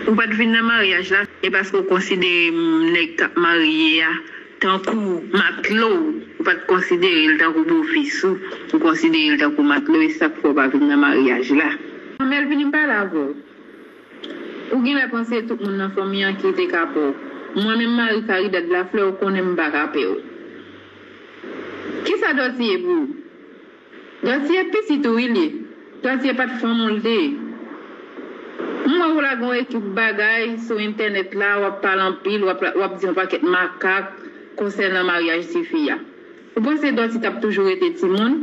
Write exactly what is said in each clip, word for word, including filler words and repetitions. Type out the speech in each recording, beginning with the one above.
Ou pa t vin nan maryaj la, e paske w konsidere nèg k ap marye a tankou matlo w. Ou pa t konsidere l tankou bofis ou, ou konsidere l tankou matlo, e sa k fè w pa vin nan maryaj la. Amèl, vini m pale avè w. Ou genlè panse tout moun nan fanmi an ki te ka pè w. Mwen menm, Marie Caridad Lafleur, ou konnen m pa ka pè w. Kisa Dòti ye pou ou? Dòti ye pitit ou wi l ye. Dòti ye pa t fanm ou l te ye. M wè ou lage yon ekip bagay sou entènèt la, w ap pale anpil, w ap, w ap di yon pakèt makak konsènan maryaj tifi a. Ou panse Dòti t ap toujou rete timoun?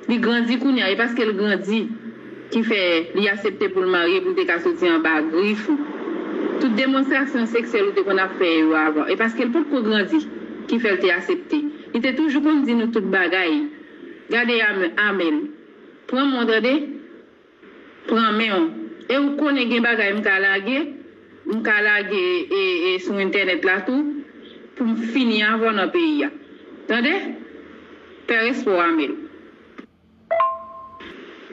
Li grandi kounye a, e paske l grandi ki fè li aksepte pou l marye, pou l te ka soti anba grif ou. Tout demonstrasyon seksyèl ou te konn ap fè yo avan, e paske l potko grandi ki fè l te aksepte. Li te toujou konn di nou tout bagay. Gade Amèl, pran men w tande. Pran men w. E ou konnen gen bagay m ka lage, m ka lage e, e sou entènèt la tou, pou m fini avè w nan peyi a. Tande? Fè respè w, Amèl.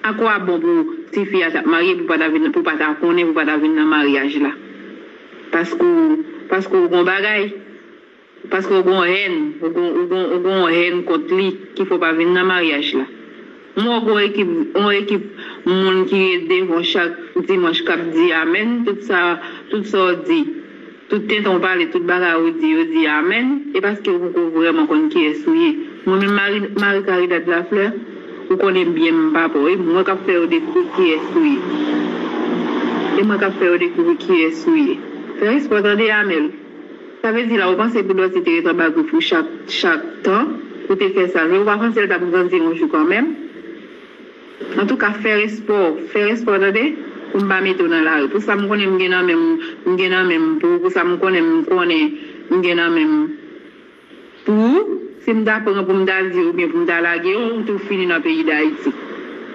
Akwabon pou tifi a t ap marye, pou pa ta vin, pou pa ta konnen, pou pa ta vin nan maryaj la? Paske w, paske w gon bagay? Paske w gon hèn, w gon, w gon, w gon hèn kont li ki fè w pa vin nan maryaj la. M wè w gon ekip, yon ekip moun ki ret devan w chak dimanch k ap di amèn, tout sa, tout sa w di, tout tenten w pale, tout bagay ou di, yo di amèn, e paske w poko vrèman konn kiyès ou ye. Mwen menm Marie, Marie Caridad Lafleur, ou konnen m byen, m pa pa w, e mwen k ap fè yo dekouvri kiyès ou ye. E mwen k ap fè yo dekouvri kiyès ou ye. Fè respè w tande, Amèl. Sa vle di la, ou panse pou Dòti te ret anba grif ou chak, chak tan pou te fè sa? Men ou pa panse l t ap grandi yon jou kanmenm? Antouka, fè respè w, fè respè w tande, pou m pa mete w nan lari. Pou sa m konnen m gen nan men m, m gen nan men m pou ou, pou sa m konnen m konnen m gen nan men m pou ou, si m ta pran pou m ta di oubyen pou m ta lage w, ou tou fini nan peyi Dayiti.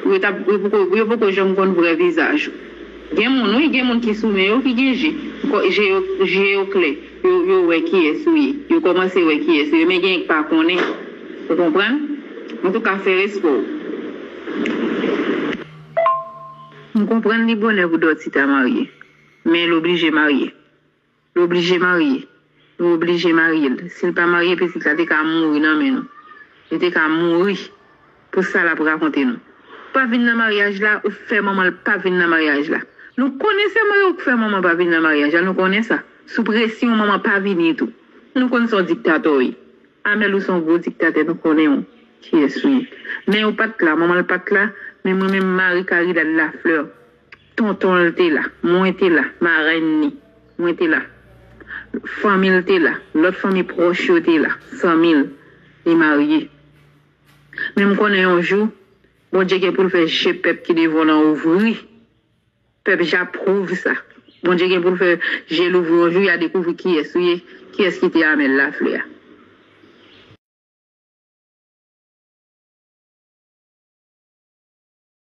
Yo t ap, yo poko, yo poko janm konn vrè vizaj ou. Gen moun, wi, gen moun ki sou men yo ki gen je. Je yo, je yo klè. Yo, yo wè kiyès ou ye. Yo kòmanse wè kiyès ou ye. Men gen k pa konnen. Ou konprann? Antouka, fè respè w. M konprann li bonè pou Dòti ta marye. Men l oblije marye. L oblije marye. Yo oblije marye l. Si l pa marye, pitit la te ka mouri nan men nou. Li te ka mouri pou sa l ap rakonte nou. Pa vin nan maryaj la, ou fè manman l pa vin nan maryaj la. Nou konnen se mwen yo k fè manman pa vin nan maryaj la, nou konnen sa. Sou presyon, manman pa vini tou. Nou konn se yon diktatè w ye. Amèl, ou se yon gwo diktatè, nou konnen w kiyès ou ye. Men ou pa t la, manman l pa t la, men mwen menm Marie Caridad Lafleur, tonton l te la, mwen te la, marèn ni, mwen te la. Fanmi l te la, lòt fanmi pwòch yo te la, zanmi l, li marye. Men m konnen yon jou, Bondye gen pou l fè je pèp ki devan w nan ouvri. Pèp Japwouv sa. Bondye gen pou l fè je l ouvri yon jou, y a dekouvri kiyès ou ye, kiyès ki te Amèl Laflè a.